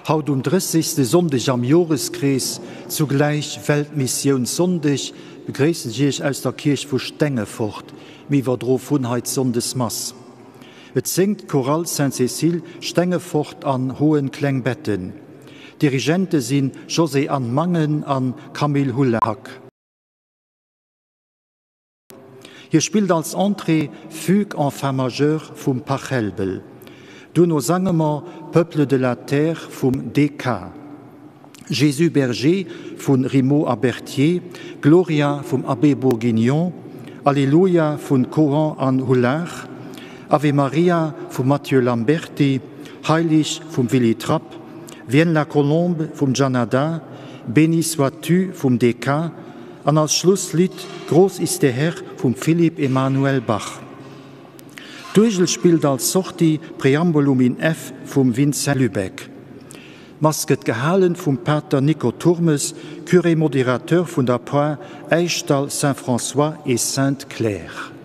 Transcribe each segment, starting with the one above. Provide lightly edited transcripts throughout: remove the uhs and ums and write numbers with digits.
Haut um 30. Sonndeg am Joreskrees, zugläich Weltmissiounssonndeg, begréissen ech Iech aus der Kierch vu Stengefort. Mir iwwerdro vun hei d'Sonndesmass. Et séngt d'Chorale Sainte-Cécile Stengefort an Hoen-Klengbetten. Dirigente si Josée-Anne Mangen an Camille Hullahack. Hie spillt als Entrée Fugue en Fa majeur vum Pachelbel. Duerno sange mer Peuple de la terre vum DK. Jésus berger vu Rimaud a Berthier, Gloria vum Abbé Bourguignon, Alleluia vu Cohan an Hullard, Ave Maria vum Mathieu Lamberty, Heilig vum Willy Trapp, Vienne la colombe vum Gianadda, Béni sois-tu vum DK an als Schlusslidd Groß ist der Herr vum Philipp Emanuel Bach. D'Uergel spillt als Sortie Preambulum in F vum Vincent Lübeck. D'Mass gëtt gehalen vum Pater Nico Turmes, Curé modérateur vun der Par Äischdall Saint-François et Sainte-Claire.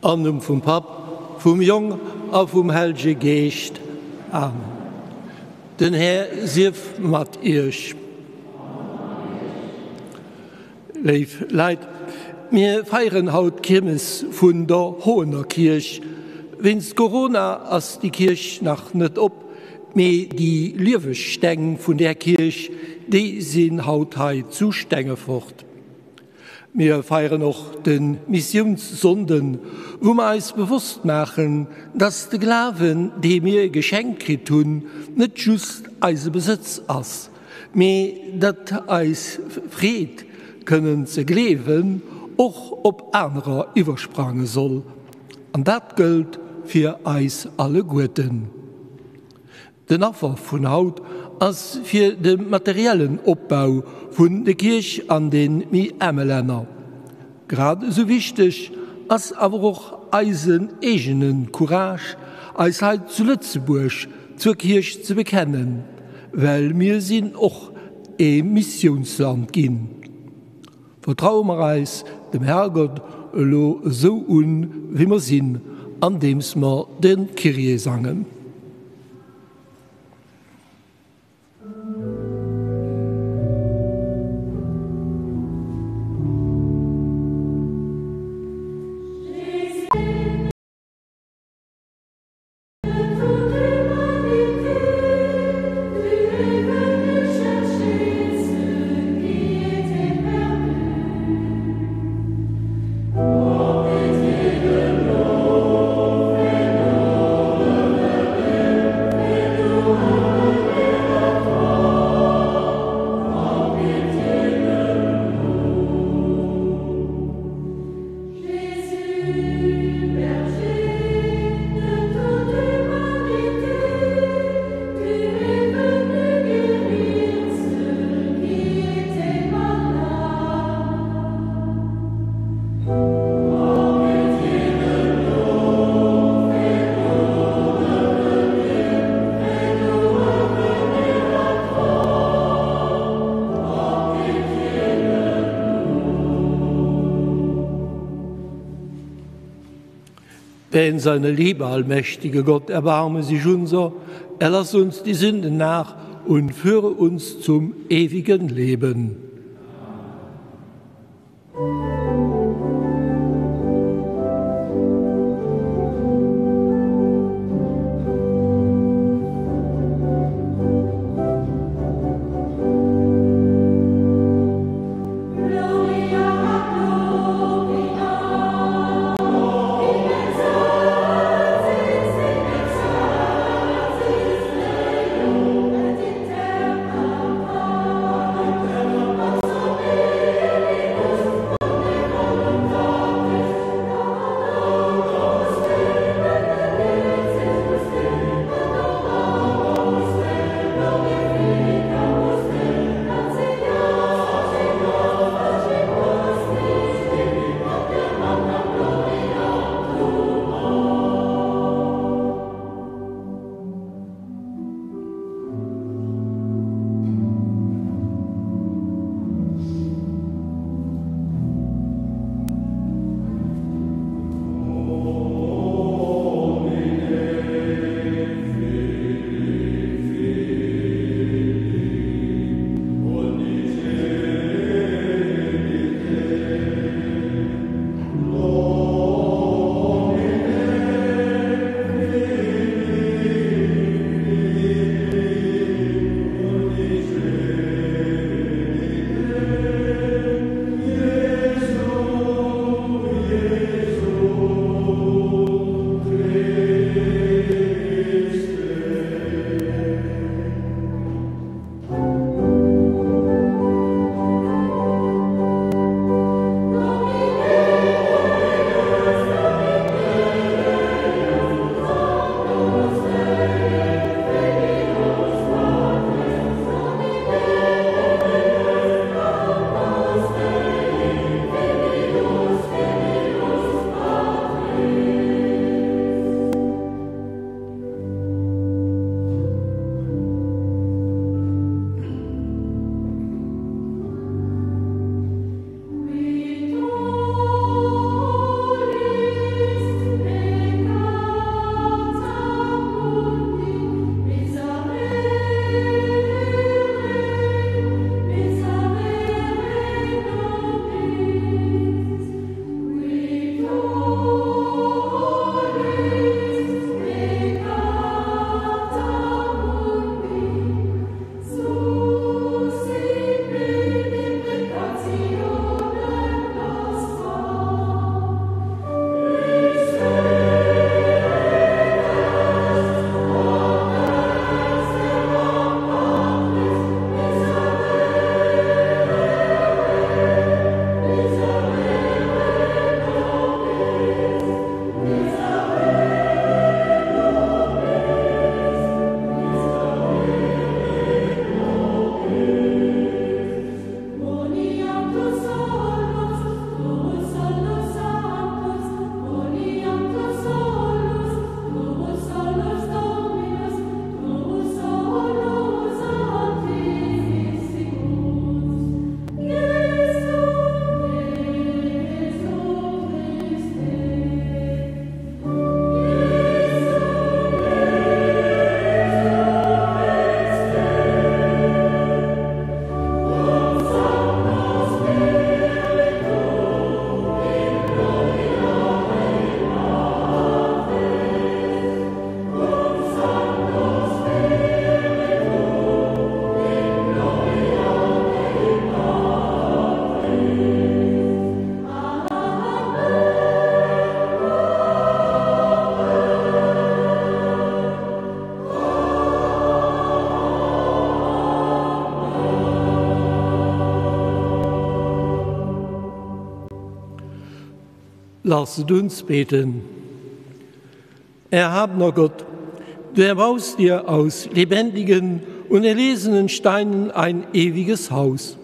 Am Numm vum Papp, vum Jong a vum Hellege Geescht. Amen. Den Här sief mat iech. Léif Leit, mir feieren haut d'Kiermes vun der Hoener Kierch. Wéinst Corona ass déi Kierch nach net op, mee déi lieweg Steng vun där Kierch, déi sinn haut hei zu Stengefort. Mir feieren och de Missiounssonnden, wou mer eis bewosst maachen, dass de Glawen, dee mir geschenkt kritt hunn, net just eise Besëtz ass, mee datt eis Freed, kënnen ze gleewen, och op anerer iwwersprange soll. An dat gëllt fir eis alleguerten. Den Affer vun haut ass fir de materiellen Opbau vun de Kierch an de méi aarme Länner. Grad esou wichteg ass awer och eisen eegene Courage, eis hei zu Lëtzebuerg zur Kierch ze bekennen, well mir sinn och ee Missiounsland ginn. Vertraue mer eis dem Herrgott elo esou un, wéi mer sinn, andeems mer de Kyrie sangen. Denn seine Liebe, allmächtige Gott, erbarme sich unser, erlass uns die Sünden nach und führe uns zum ewigen Leben. Lasset uns beten. Erhabener Gott, du erbaust dir aus lebendigen und erlesenen Steinen ein ewiges Haus.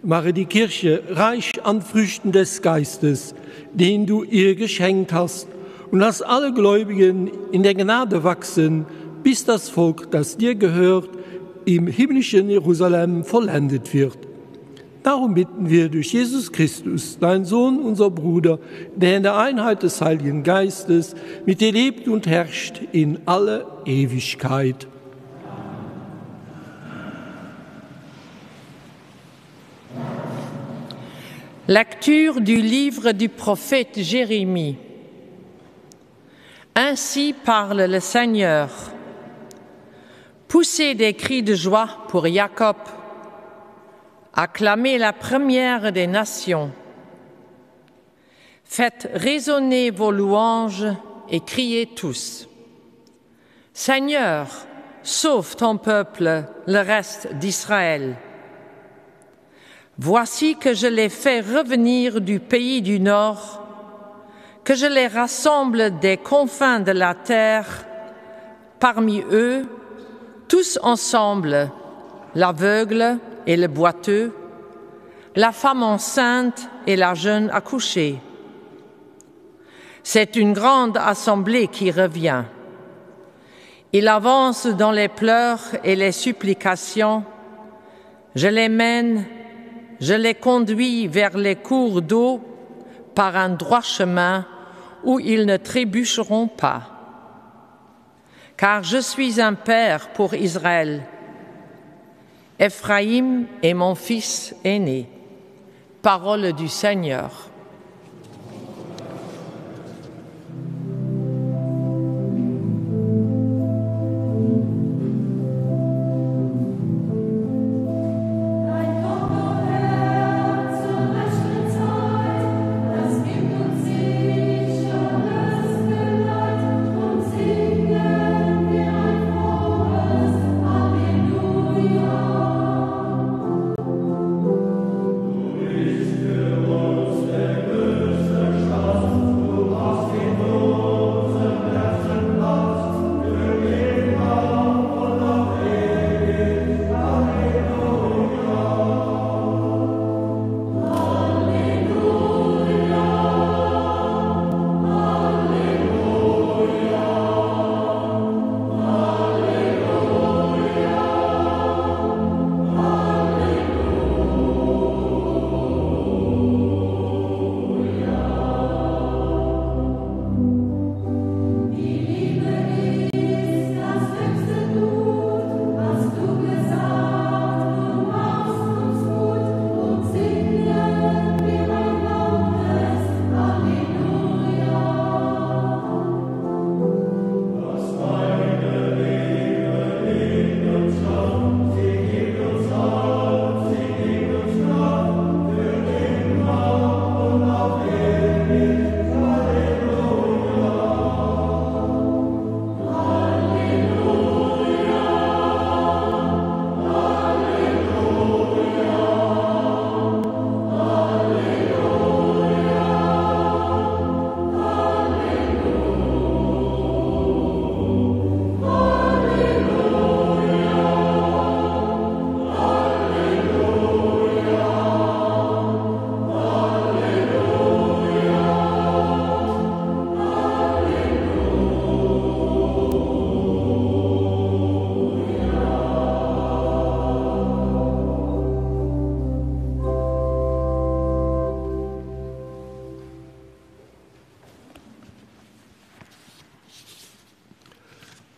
Mache die Kirche reich an Früchten des Geistes, den du ihr geschenkt hast, und lass alle Gläubigen in der Gnade wachsen, bis das Volk, das dir gehört, im himmlischen Jerusalem vollendet wird. Darum bitten wir durch Jesus Christus, dein Sohn, unser Bruder, der in der Einheit des Heiligen Geistes mit dir lebt und herrscht in alle Ewigkeit. Lecture du livre du prophète Jérémie. Ainsi parle le Seigneur. Poussez des cris de joie pour Jacob, acclamez la première des nations. Faites résonner vos louanges et criez tous. Seigneur, sauve ton peuple, le reste d'Israël. Voici que je les fais revenir du pays du Nord, que je les rassemble des confins de la terre, parmi eux, tous ensemble, l'aveugle et le boiteux, la femme enceinte et la jeune accouchée. C'est une grande assemblée qui revient. Il avance dans les pleurs et les supplications. Je les mène, je les conduis vers les cours d'eau par un droit chemin où ils ne trébucheront pas. Car je suis un père pour Israël. Ephraïm est mon fils aîné. Parole du Seigneur.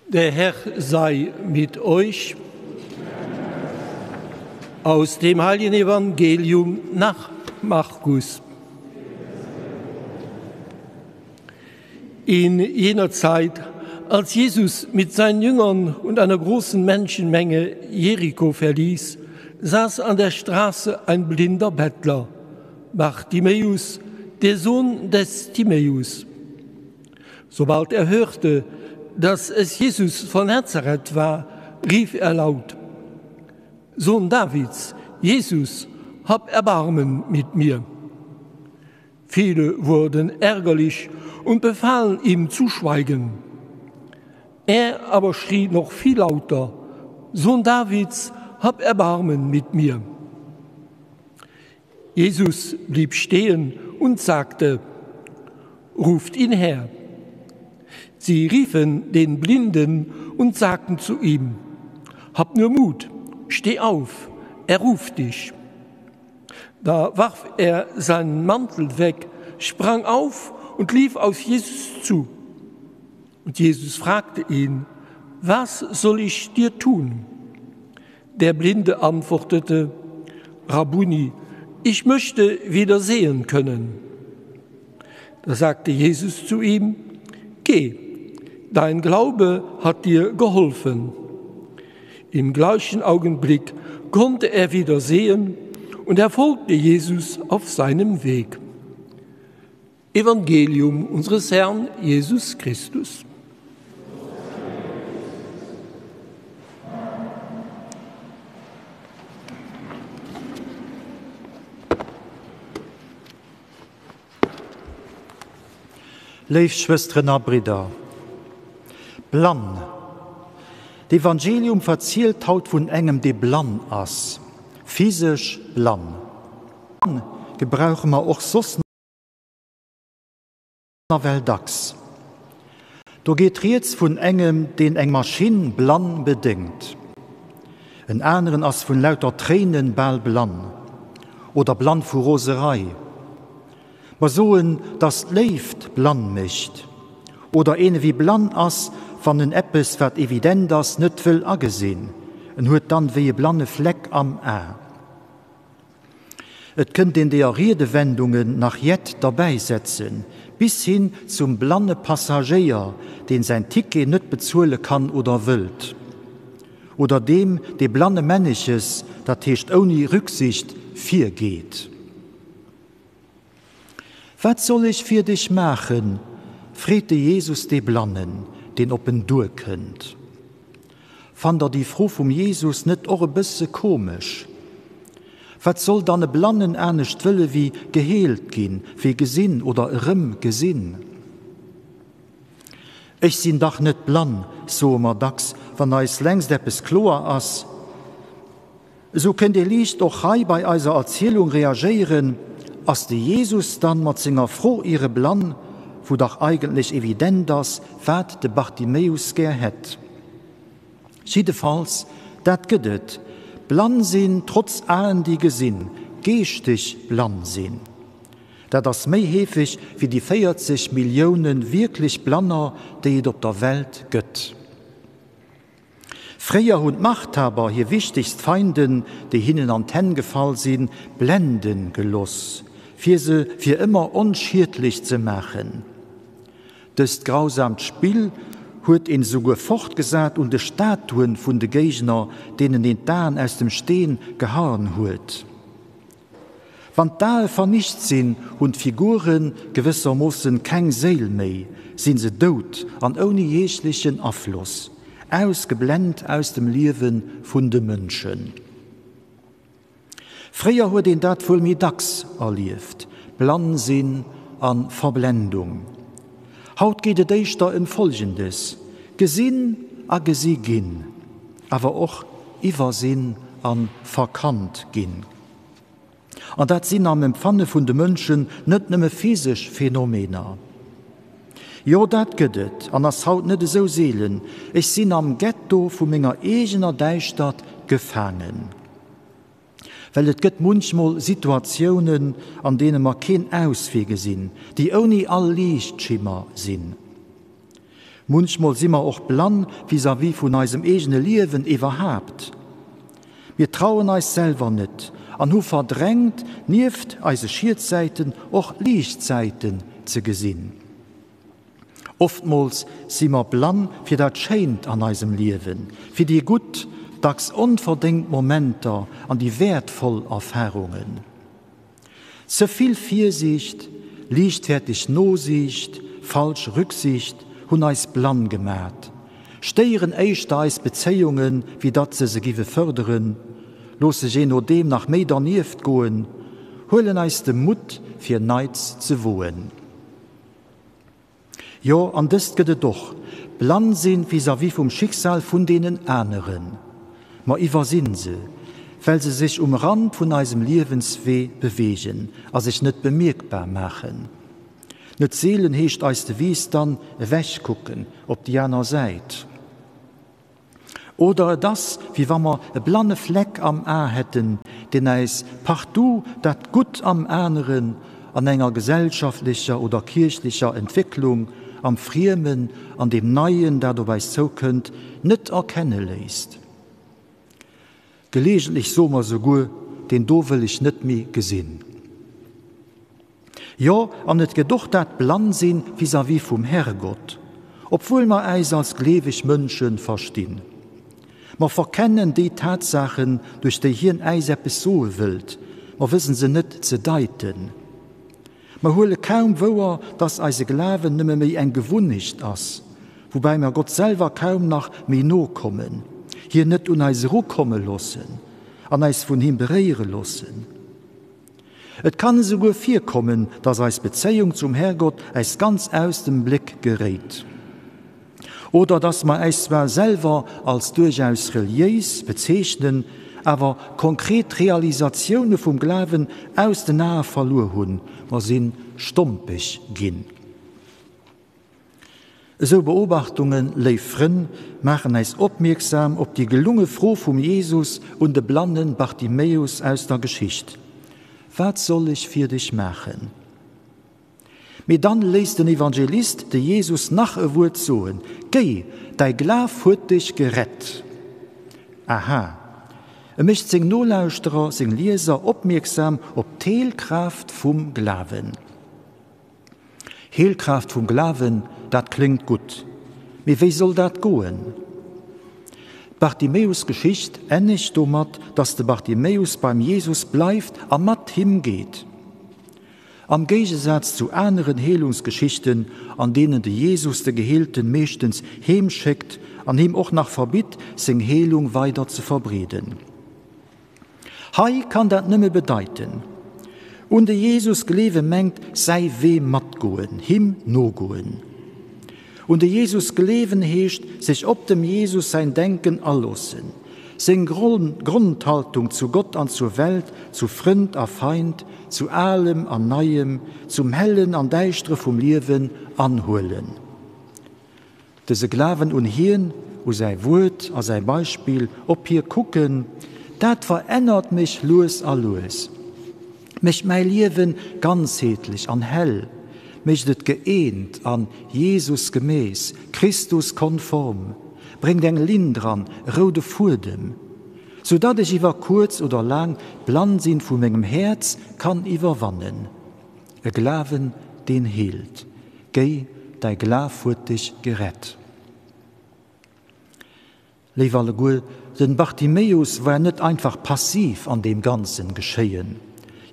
Der Herr sei mit euch. Aus dem Heiligen Evangelium nach Markus. In jener Zeit, als Jesus mit seinen Jüngern und einer großen Menschenmenge Jericho verließ, saß an der Straße ein blinder Bettler, Bartimäus, der Sohn des Timäus. Sobald er hörte, dass es Jesus von Nazareth war, rief er laut: Sohn Davids, Jesus, hab Erbarmen mit mir. Viele wurden ärgerlich und befahlen ihm zu schweigen. Er aber schrie noch viel lauter: Sohn Davids, hab Erbarmen mit mir. Jesus blieb stehen und sagte: Ruft ihn her. Sie riefen den Blinden und sagten zu ihm: Hab nur Mut, steh auf, er ruft dich. Da warf er seinen Mantel weg, sprang auf und lief auf Jesus zu. Und Jesus fragte ihn: Was soll ich dir tun? Der Blinde antwortete: Rabuni, ich möchte wieder sehen können. Da sagte Jesus zu ihm: Geh, dein Glaube hat dir geholfen. Im gleichen Augenblick konnte er wieder sehen und er folgte Jesus auf seinem Weg. Evangelium unseres Herrn Jesus Christus. Léif Schwësteren a Bridder, blann. D'Evangelium verzielt haut vun engem, dee blann ass, physesch blann. Gebrauche mer och soss nawell dacks. Do geet rieds vun engem, deen eng Maschinn blann bedéngt. En aneren ass vun lauter Tréinen bal blann oder blann vu Roserei. Mer soen, dass d'Léift blann mécht. Oder een ewéi blann ass, wann en eppes, wat evident ass, net wëll agesinn. En huet dann wéi e blanne Fleck am A. Et kënnt een deeër Riedewendungen nach jett derbäisetzen, bis hin zum blanne Passagéier, deen säin Ticket net bezuele kann oder wëllt. Oder deem, dee blanne Männeches, dat heescht ouni Rücksicht, virgeet. Wat soll ech fir dech maachen? freet de Jesus dee Blannen, deen op en duerkënnt. Fannt der déi Fro vum Jesus net och e bësse komesch? Wat soll dann e Blannen anescht wëlle wéi geheelt ginn, wéi gesinn oder erëm gesinn? Ech sinn dach net blann, soe mer dacks, wann eis längst eppes kloer ass. Esou kënnt ee liicht och hei bei eiser Erzielung reagéieren, Ass de Jesus dann mat senger Fro iere blann, wou dach eigentlech evident ass, wat de Bartimäus gär hätt? Jiddefalls, dat gëtt et, blann sinn trotz Aen déi gesinn, geeschteg blann sinn. Dat ass méi heefeg wéi déi 40 Millioune wierklech Blanner, déi et op der Welt gëtt. Fréier hunn d'Machthaber hir wichtegst Feinden, déi hinnen an d'Hänn gefall sinn, blende geloss, fir se fir ëmmer onschiedlech ze maachen. Dëst grausamt Spill huet een esouguer fortgesat un de Statuen vun de Géigner, deenen een d'Aen aus dem Steen gehaen huet. Wann d'Ae vernicht sinn, hunn d'Figure gewëssermoossen keng Séil méi, sinn se dout an ouni jeeglechen Afloss, ausgeblent aus dem Liewe vun de Mënschen. Fréier huet een dat wuel méi dacks erlieft, blann sinn a Verblendung. Haut geet et éischter ëm Folgendes, gesinn a gesi ginn, awer och iwwersinn a verkannt ginn. An dat sinn am Empfanne vun de Mënschen net nëmme physesch Phänomener. Jo, dat gëtt et an ass haut net esou seelen, ech sinn am Ghetto vu menger eegener Däischtert gefaangen. Well et gëtt munchmol Situatiounen, an deene mer keen Auswee gesinn, déi ouni all Liichtschimmer sinn. Munchmol si mer och blann vis-à-vis vun eisem eegene Liewen iwwerhaapt. Mir trauen eis selwer net an hu verdrängt, nieft eise Schietsäiten och Liichtsäiten ze gesinn. Oftmools si mer blann fir dat Schéint an eisem Liewen, fir déi gutt, dacks onverdéngt Momenter an déi wäertvoll Erfarungen. Ze vill Virsiicht, liichtfäerteg Nosiicht, falsch Rücksicht hunn eis blann gemat, stéieren éischter eis Bezéiungen, wéi datt se se giwe fërderen, loosse jee nodeem nach méi dernieft goen. huelen eis de Mutt fir Neits ze woen. Jo, an dëst gëtt et och, blann sinn vis-à-vis vum Schicksal vun deenen aneren. Mer iwwersinn se, well se sech um Rand vun eisem Liewenswee beweegen a sech net bemierkbar maachen. Net seelen heescht eis Devise dann, ewechkucken, op déi aner Säit. Oder et ass, wéi wa mer e blanne Fleck am A hätten, deen äis partout dat Gutt am aneren, an enger gesellschaftlecher oder kierchlecher Entwécklung, am Friemen, an deem Neien, dat op äis zoukënnt, net erkenne léisst. Gelegentlech soe mer souguer, Deen do wëll ech net méi gesinn. Jo, an et gëtt och dat Blannsinn vis-à-vis vum Herrgott, obwuel mer äis als gleeweg Mënsche verstinn. Mer verkennen déi Tatsaachen, duerch déi hien äis eppes soe wëllt, mer wëssen se net ze deiten. Mer huele kaum wouer, dass eise Glawen nëmme méi eng Gewunnecht ass, woubäi mer Gott selwer kaum nach méi no kommen, hien net un eis erukomme loossen an äis vun him beréiere loossen. Et kann esouguer virkommen, dass eis Bezéiung zum Herrgott äis ganz aus dem Bléck geréit. Oder dass mer äis zwar selwer als duerchaus reliéis bezeechnen, awer konkret Realisatioune vum Glawen aus den Ae verluer hunn, mer si stompeg ginn. Esou Beobachtungen, léif Frënn, maachen äis opmierksam op déi gelunge Fro vum Jesus un de blanne Bartimäus aus der Geschicht, Wat soll ech fir dech maachen? Mee dann léisst den Evangelist de Jesus nach e Wuert soen, Géi, däi Glaf huet dech gerett. Aha, e mécht seng Nolauschterer, seng Lieser opmierksam op d'Heelkraaft vum Glawen. Heelkraaft vum Glawen, dat kléngt gutt. Mee wéi soll dat goen? D'Bartimäus-Geschicht ennegt domat, dass de Bartimäus beim Jesus bleift a mat him geet. Am Géigesaz zu aneren Heelungsgeschichten, an deenen de Jesus de Geheelten meeschtens heem schéckt an him och nach verbitt, seng Heelung weider ze verbreeden. Hei kann dat nëmme bedeiten, un de Jesus gleewe mengt säi Wee matgoen, him nogoen. Un de Jesus gleewen heescht sech op dem Jesus säin Denken aloossen, seng Grondhaltung zu Gott an zur Welt, zu Frënd a Feind, zu Alem an Neiem, zum Hellen an Däischtere vum Liewen anhuelen. Dëse Glawen un hien, u säi Wuert a säi Beispill, op hie kucken, dat verännert mech lues a lues, mécht mäi Liewe ganzheetlech an hell, mécht et gëeent an Jesusgemäss, Christuskonform, bréngt eng Linn dran, e roude Fuedem, sou datt ech iwwer kuerz oder laang d'Blannsinn vu mengem Häerz kann iwwerwannen. E Glawen, deen heelt. Géi, däi Glaf huet dech gerett. Léif alleguer, den Bartimäus war net einfach passiv an deem ganzen Geschéien.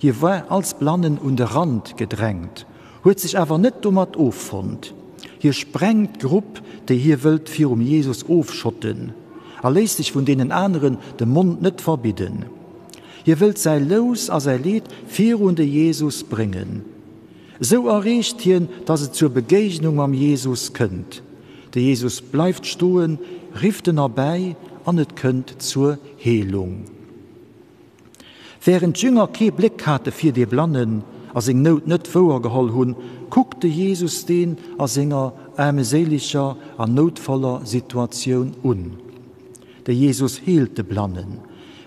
Hie war als Blannen un de Rand gedrängt, huet sech awer net domat offonnt. Hie sprengt d'Grupp, déi hie wëllt virum Jesus ofschotten, a léisst sech vun deenen aneren de Mond net verbidden. Hie wëllt säi Lous a säi Leed virun de Jesus bréngen. Esou erreecht hien, dass et zur Begéignung mam Jesus kënnt. De Jesus bleift stoen, rifft en erbäi an et kënnt zur Heelung. Wärend d'Jünger kee Bléck hate fir dee Blannen a seng Nout net wouergeholl hunn, kuckt de Jesus deen a senger aarmeséileger an noutvoller Situatioun un. De Jesus heelt de Blannen.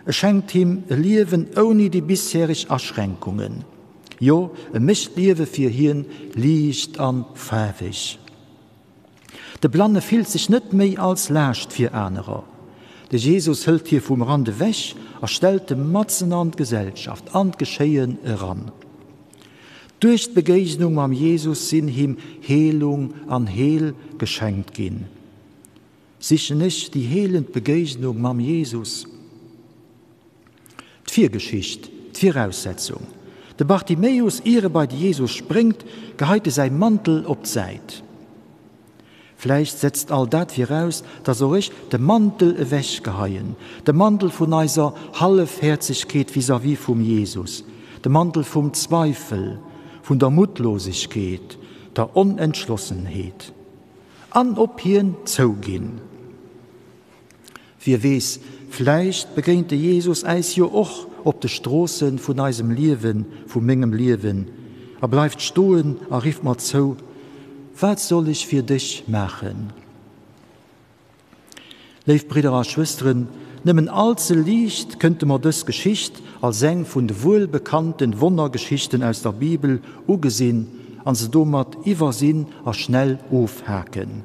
E schenkt him e Liewen ouni déi bishereg Aschränkungen. Jo, e mécht d'Liewe fir hien liicht a faarweg. De Blanne fillt sech net méi als Laascht fir anerer. De Jesus hëlt hie vum Rand ewech a stellt e matzen an d'Gesellschaft, an d'Geschéien eran. Duerch d'Begéignung mam Jesus sinn him Heelung an Heel geschenkt ginn. Sichen ech déi heelend Begéignung mam Jesus? D'Virgeschicht, d'Viraussetzung. De Bartimäus, ier e bei de Jesus spréngt, geheit e säi Mantel op d'Säit. Vläicht setzt all dat viraus, dass och ech de Mantel ewech geheien, de Mantel vun eiser Hallefhäerzegkeet vis-à-vis vum Jesus. De Mantel vum Zweifel, vun der Muttlosegkeet, der Onentschlossenheet. An op hien zouginn. Wie weess, vläicht begéint de Jesus äis jo och op de Stroosse vun eisem Liewen, vu mengem Liewen, a bleift stoen a rifft mer zou, Wat soll ech fir dech maachen? Léif Bridder a Schwësteren, nëmmen all ze liicht kënnte mer dës Geschicht als eng vun de wuelbekannten Wonnergeschichten aus der Bibel ugesinn an se domat iwwersinn a schnell ofhaken.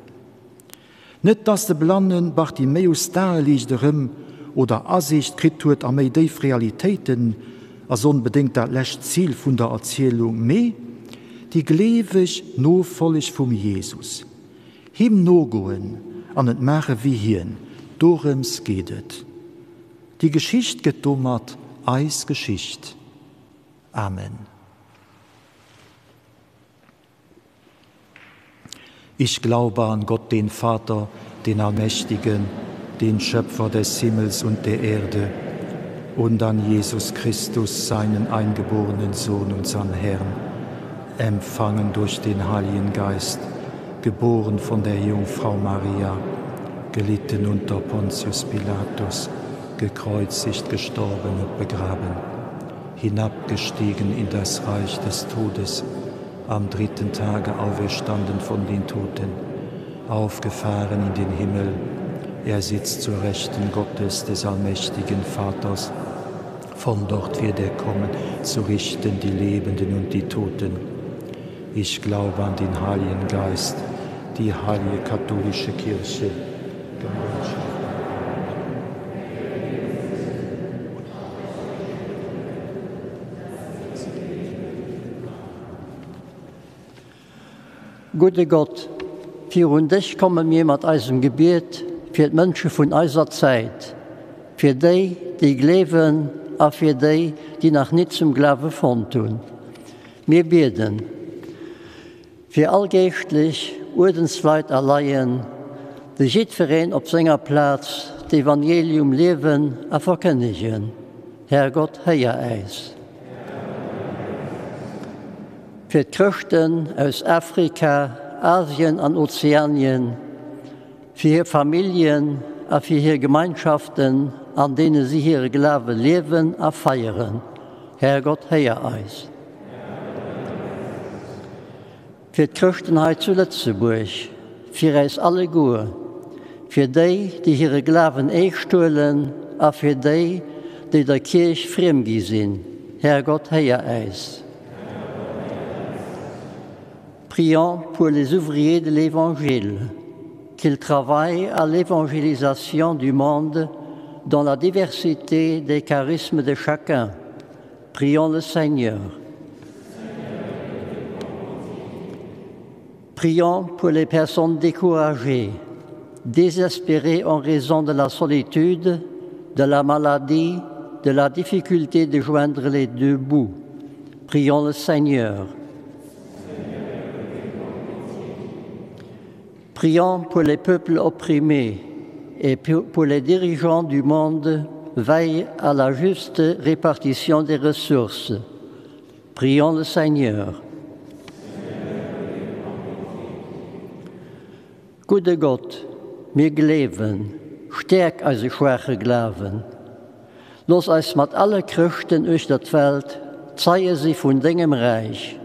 Net dass de blanne Bartimäus d'Aeliicht erëm oder Asiicht kritt huet a méi déif Realitéiten, ass onbedéngt dat lescht Zil vun der Erzielung, mee déi gleeweg Nofolleg vum Jesus, him nogoen an et maache wéi hien, dorëms geet et. Déi Geschicht gëtt domat eis Geschicht. Amen. Ich glaube an Gott, den Vater, den Allmächtigen, den Schöpfer des Himmels und der Erde, und an Jesus Christus, seinen eingeborenen Sohn, unseren Herrn, empfangen durch den Heiligen Geist, geboren von der Jungfrau Maria, gelitten unter Pontius Pilatus, gekreuzigt, gestorben und begraben, hinabgestiegen in das Reich des Todes, am dritten Tage auferstanden von den Toten, aufgefahren in den Himmel, er sitzt zur Rechten Gottes des allmächtigen Vaters. Von dort wird er kommen, zu richten die Lebenden und die Toten. Ich glaube an den Heiligen Geist, die heilige katholische Kirche, Gemeinschaft. Gudde Gott, virun dech komme mir mat eisem Gebiet fir d'Mënsche vun eiser Zäit, fir déi, déi gleewen a fir déi, déi nach nit zum Glawe fonnt hunn. Mir bieden fir all Geeschtlech, Uerdensleit a Laien, déi jiddwereen op senger Plaz d'Evangelium liewen a verkënnegen. Här Gott, héier äis. Fir d'Chrëschten aus Afrika, Asien an Ozeanien, fir hir Familljen a fir hir Gemeinschaften, an deene si hire Glawe liewen a feieren. Här Gott, héier eis. Fir d'Chrëschten hei zu Lëtzebuerg, fir äis alleguer, fir déi, déi hire Glawen eescht huelen a fir déi, déi der Kierch friem gi sinn. Här Gott, héier äis. Prions pour les ouvriers de l'Évangile, qu'ils travaillent à l'évangélisation du monde dans la diversité des charismes de chacun. Prions le Seigneur. Prions pour les personnes découragées, désespérées en raison de la solitude, de la maladie, de la difficulté de joindre les deux bouts. Prions le Seigneur. Prions pour les peuples opprimés et pour les dirigeants du monde veillent à la juste répartition des ressources. Prions le Seigneur. Gudde Gott, mir gleewen, stäerk eise schwaache Glawen. Looss eis mat alle Chrëschten uechter d'Welt Zeie si vun dengem Räich,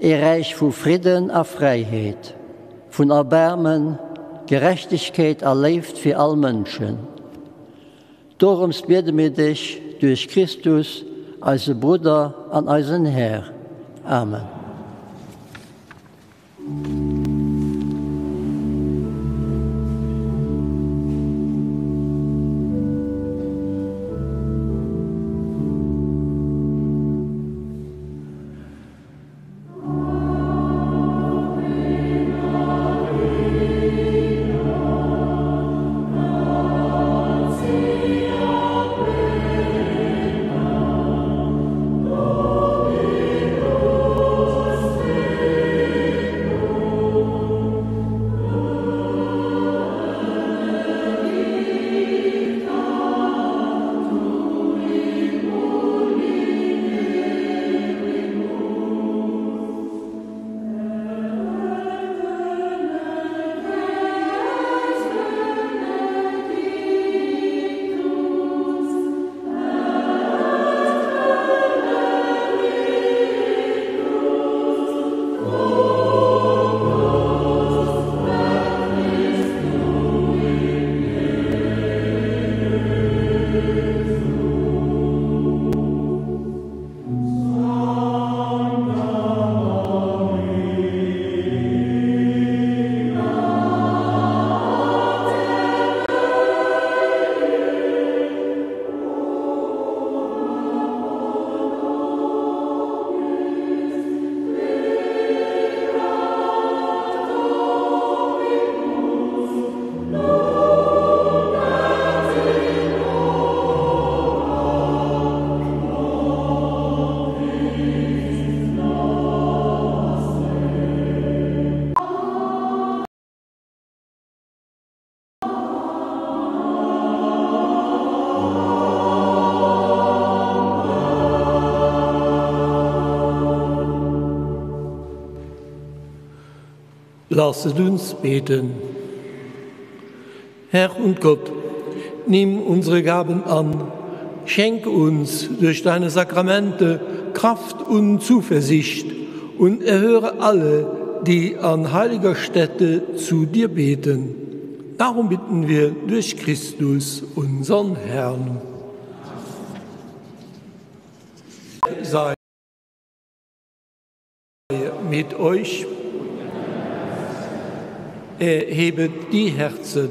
ee Räich vu Fridden a Fräiheet, vun Erbaarmen, Gerechtegkeet a Léift fir all Mënschen. Dorëms biede mir dech duerch Christus, eise Brudder an eisen Här. Amen. Lasset uns beten. Herr und Gott, nimm unsere Gaben an, schenk uns durch deine Sakramente Kraft und Zuversicht und erhöre alle, die an heiliger Stätte zu dir beten. Darum bitten wir durch Christus, unseren Herrn. Sei mit euch. Erhebet die Herzen.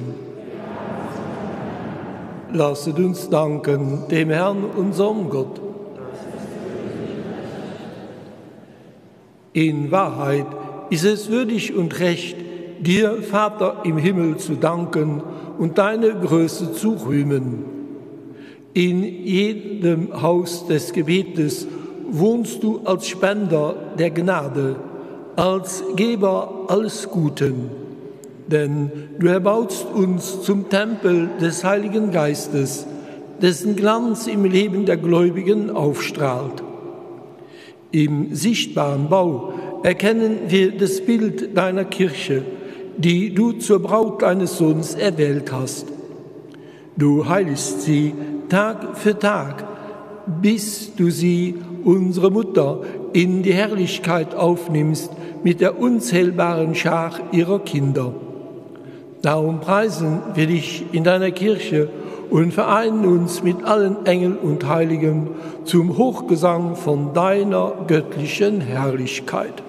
Lasset uns danken dem Herrn, unserem Gott. In Wahrheit ist es würdig und recht, dir, Vater im Himmel, zu danken und deine Größe zu rühmen. In jedem Haus des Gebetes wohnst du als Spender der Gnade, als Geber alles Guten. Denn du erbaust uns zum Tempel des Heiligen Geistes, dessen Glanz im Leben der Gläubigen aufstrahlt. Im sichtbaren Bau erkennen wir das Bild deiner Kirche, die du zur Braut deines Sohns erwählt hast. Du heiligst sie Tag für Tag, bis du sie, unsere Mutter, in die Herrlichkeit aufnimmst mit der unzählbaren Schar ihrer Kinder. Darum preisen wir dich in deiner Kirche und vereinen uns mit allen Engeln und Heiligen zum Hochgesang von deiner göttlichen Herrlichkeit.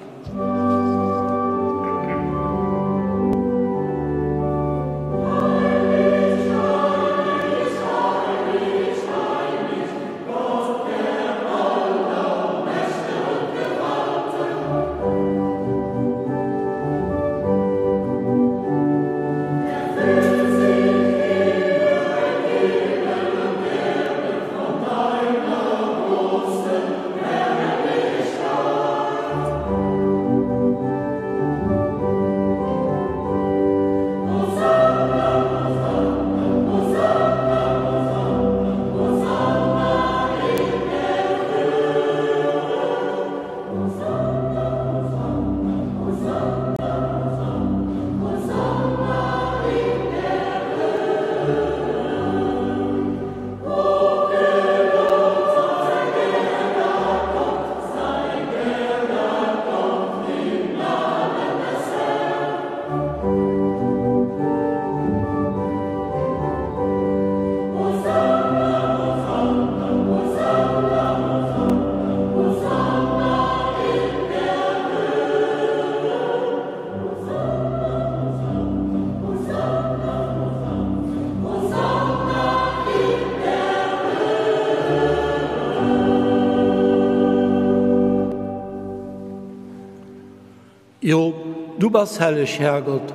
Jo, du bass helleg, Härgott,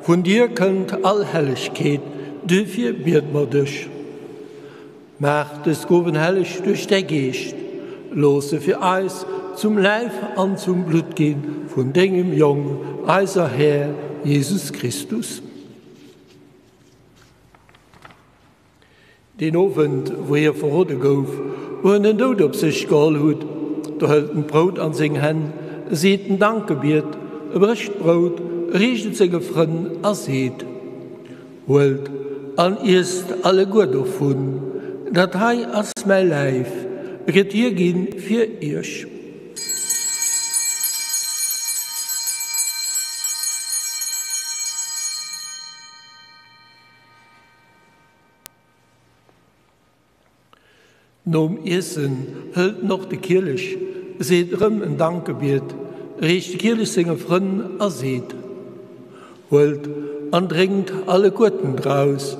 vun dir kënnt all Hellegkeet, duerfir biede mer dech. Maach dës Gowen helleg duerch däi Geescht, looss se fir eis zum Läif an zum Blutt gi vun dengem Jong, eiser Här Jesus Christus. Deen Owend, wou hie verrode gouf, wou en den Doud op sech geholl huet, do hëlt en d'Brout an seng Hänn, seet en Dankgebiet, e brécht d'Brout, reecht et senge Frënn a seet, Huelt an iesst alleguer dovun, dat hei ass mäi Läif, e gëtt hierginn fir iech. Nom Iessen hëlt en och de Kielech, seet erëm en Dankgebiet, reecht de Kielech senge Frënn a seet, Huelt an drénkt alleguerten draus,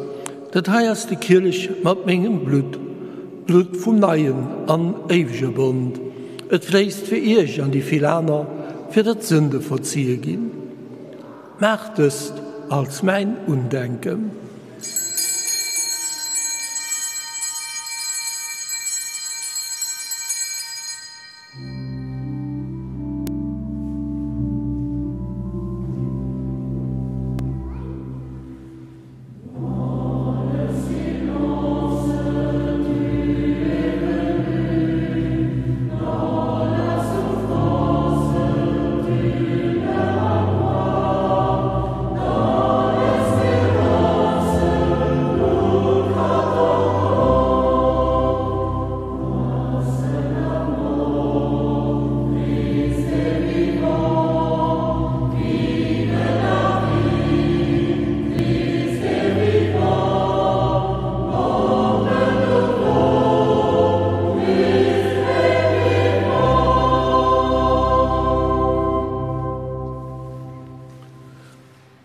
dat hei ass de Kielech mat mengem Blutt, d'Blutt vum neien an éiwege Bond. Et fléisst fir iech an déi vill aner, fir datt d'Sënde verzie ginn. Maacht dëst als mäin Undenken.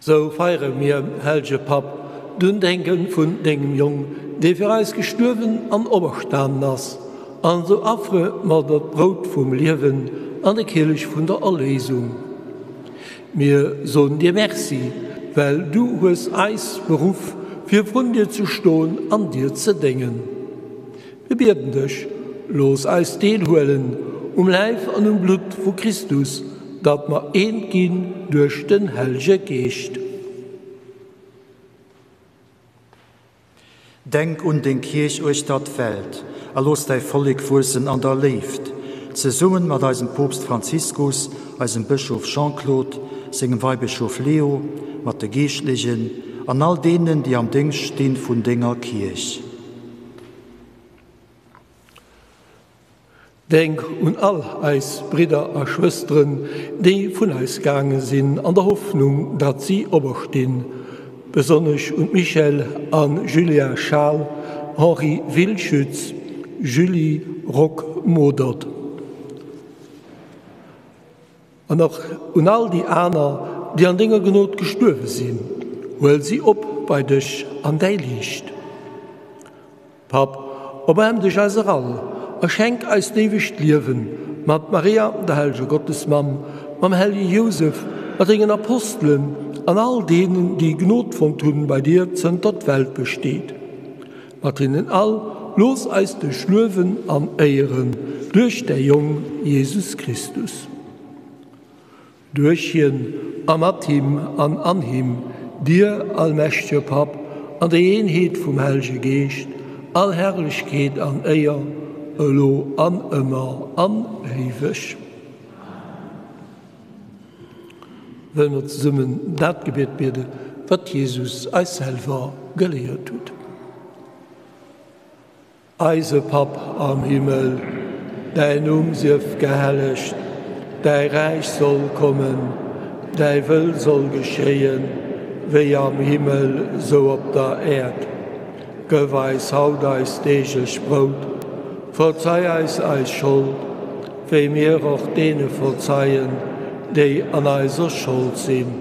Sou feiere mir, hellege Papp, d'Undenke vun dengem Jong, dee fir eis gestuerwen an operstanen ass, an sou affere mer der d'Brout vum Liewen an de Kielech vun der Erléisung. Mir soen dir Merci, well du hues eis beruff, fir vrun dir ze stoen an dir ze déngen. Mir bieden dech, looss eis deelhuelen um Läif an um Blutt vu Christus, datt mer eent ginn duerch den Hellege Geescht. Denk un deng Kierch uechter d'Welt a looss däi Vollek wuessen an der Léift, zesummen mat eisem Poopst Franziskus, eisem Bëschof Jean-Claude, sengem Weibëschof Leo, mat de Geeschtlechen an all deenen, déi am Déngscht stinn vun denger Kierch. Denk un all eis Bridder a Schwësteren, déi vun eis gaange sinn, an der Hoffnung, datt si operstinn, besonnesch un d'Michèle a Julia Schaal, Henri Wilschütz, Julie Rock-Modert. An och un all déi aner, déi an denger Gnod gestuerwe sinn, huel si op bei dech an däi Liicht. Papp, erbaarm dech eiser all a schenk eis d'éiwegt Liewen, mat Maria, der helleger Gottesmamm, mam hellege Jousef, mat dengen Apostelen an all deenen, déi Gnod fonnt hunn bei dir zënter d'Welt besteet. Mat hinnen all looss eis dech luewen an éieren duerch däi Jong Jesus Christus. Duerch hien a mat him an an him, dir, allmächtege Papp, an der Eenheet vum Hellege Geescht, all Herrlechkeet an Éier, elo an ëmmer an éiweg. Wëlle mer zesummen dat Gebiet bieden, wat Jesus eis selwer geléiert huet. Eise Papp am Himmel, däin Numm sief gehellegt, däi Räich soll kommen, däi Wëll soll geschéien, wéi am Himmel, sou op der Äerd. Gëff eis haut eist deeglech Brout. Verzei eis eis Schold, wéi mir och deene verzeien, déi an eiser Schold sinn.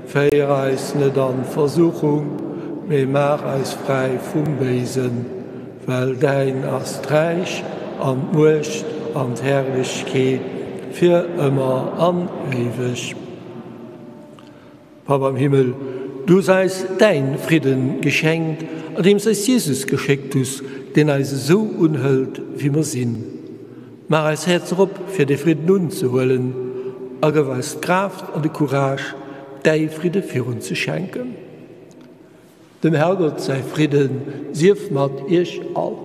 Féier eis net an d'Versuchung, mee maach eis fräi vum Béisen, well däin ass d'Räich an d'Muecht an d'Herrlechkeet fir ëmmer an éiweg. Papp am Himmel, du hues eis däin Fridden geschenkt, andeems eis Jesus geschéckt hues, deen eis esou unhëlt, wéi mer sinn. Maach eis Häerzer op, fir dee Fridden unzehuelen, a gëff eis d'Kraaft an de Courage, däi Fridde virunzeschenken. Dem Herrgott säi Fridde sief mat iech all.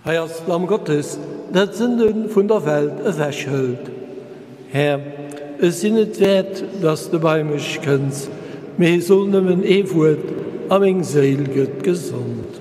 Hei ass d'Lamm Gottes, dat d'Sënde vun der Welt ewechhëlt. Här, ech sinn net wäert, datt s de bei mech kënns, mee so nëmmen ee Wuert, a meng Séil gëtt gesond.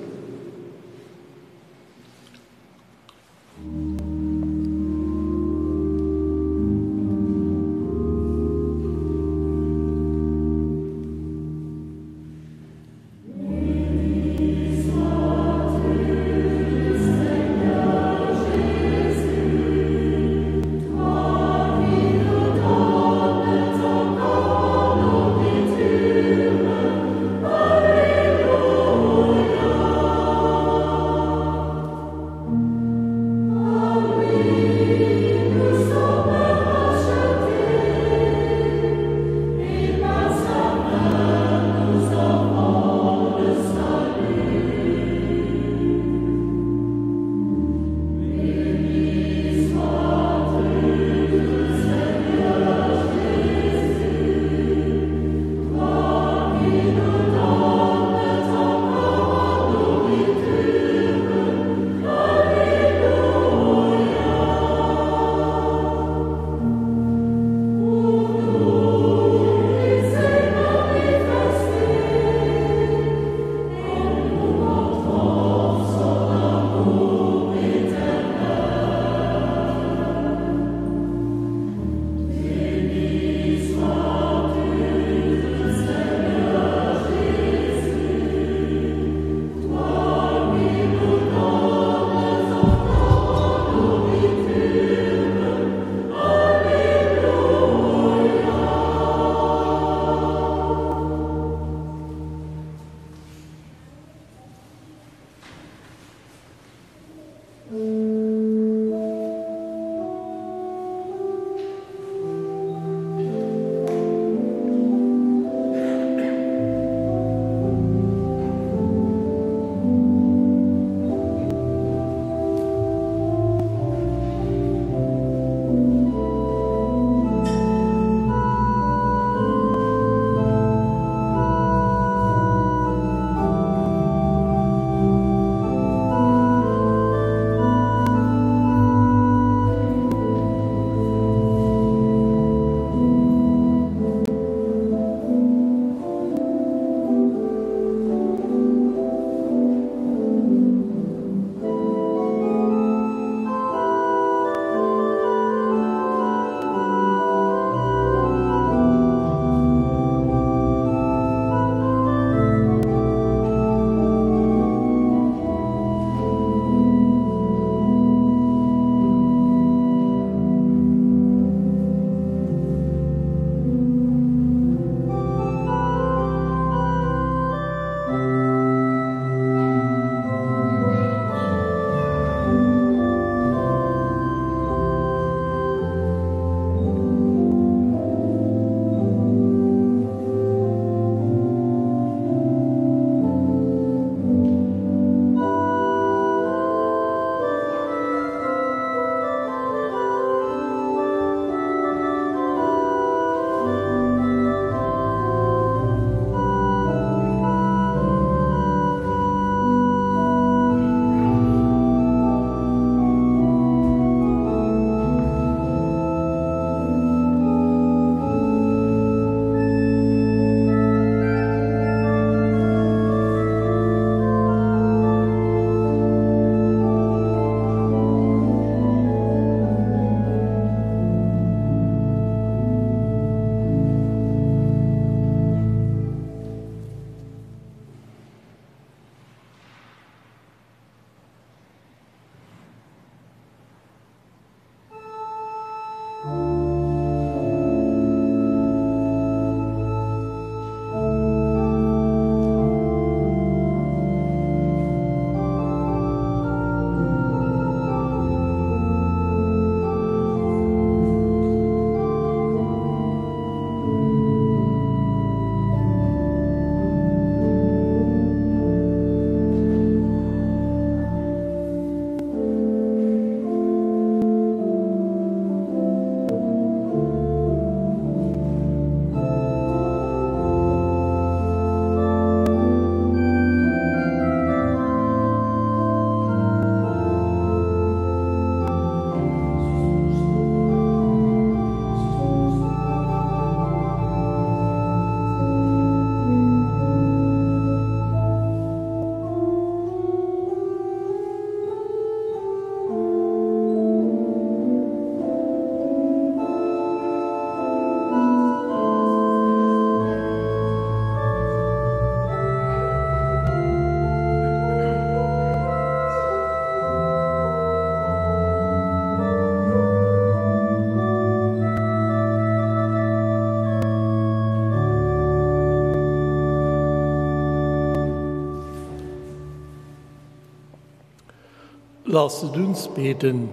Lasset uns beten.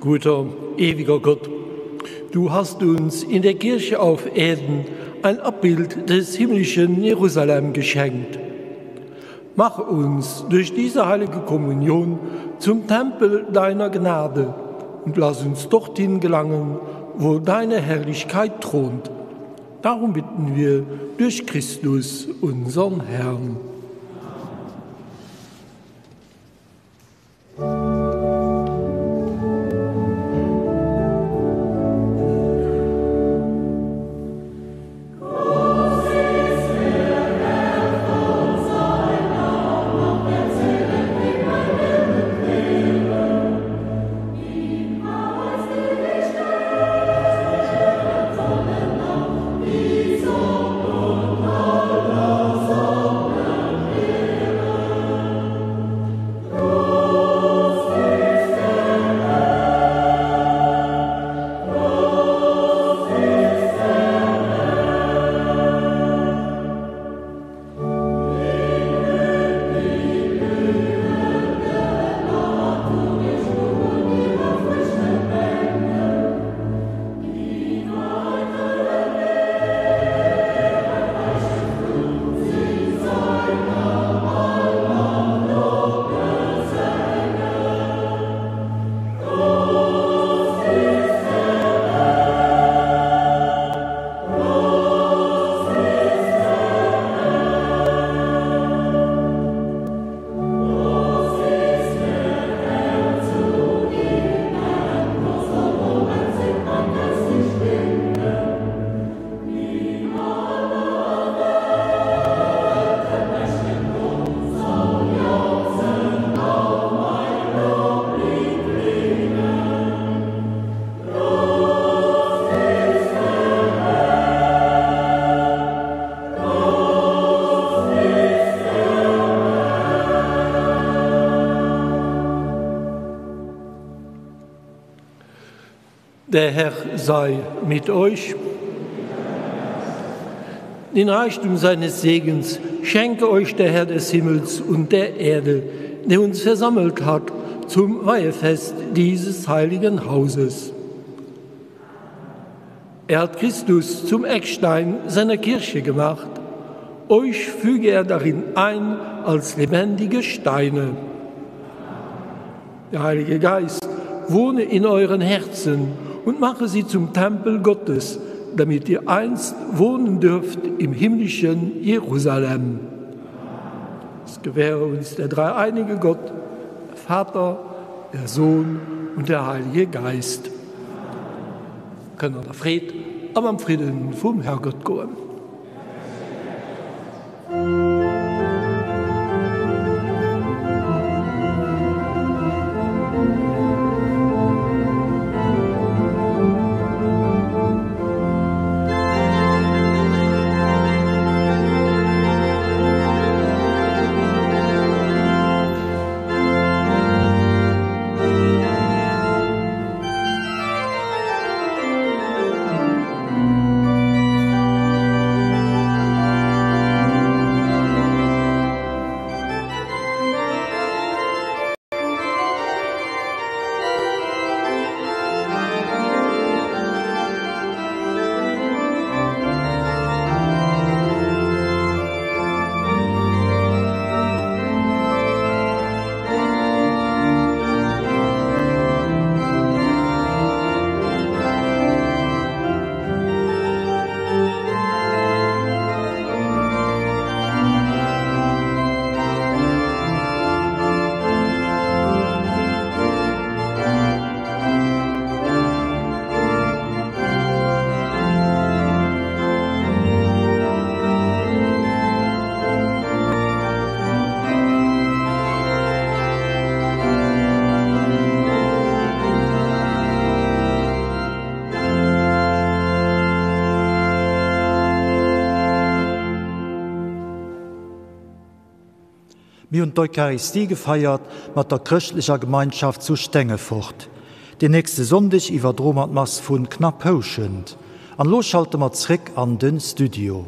Guter, ewiger Gott, du hast uns in der Kirche auf Erden ein Abbild des himmlischen Jerusalem geschenkt. Mach uns durch diese heilige Kommunion zum Tempel deiner Gnade und lass uns dorthin gelangen, wo deine Herrlichkeit thront. Darum bitten wir durch Christus, unseren Herrn. Der Herr sei mit euch. Den Reichtum seines Segens schenke euch der Herr des Himmels und der Erde, der uns versammelt hat zum Weihefest dieses heiligen Hauses. Er hat Christus zum Eckstein seiner Kirche gemacht. Euch füge er darin ein als lebendige Steine. Der Heilige Geist wohne in euren Herzen und mache sie zum Tempel Gottes, damit ihr einst wohnen dürft im himmlischen Jerusalem. Es gewähre uns der dreieinige Gott, der Vater, der Sohn und der Heilige Geist. Kënnt an der Freed a mam Fridden vum Herrgott goen. Mir hunn d'Eucharistie gefeiert mat der chrëschtlecher Gemeinschaft zu Stengefort. Den nächste Sonndeg iwwerdroe mer d'Mass vun Knapphouschent. An elo schalte mer zréck an den Studio.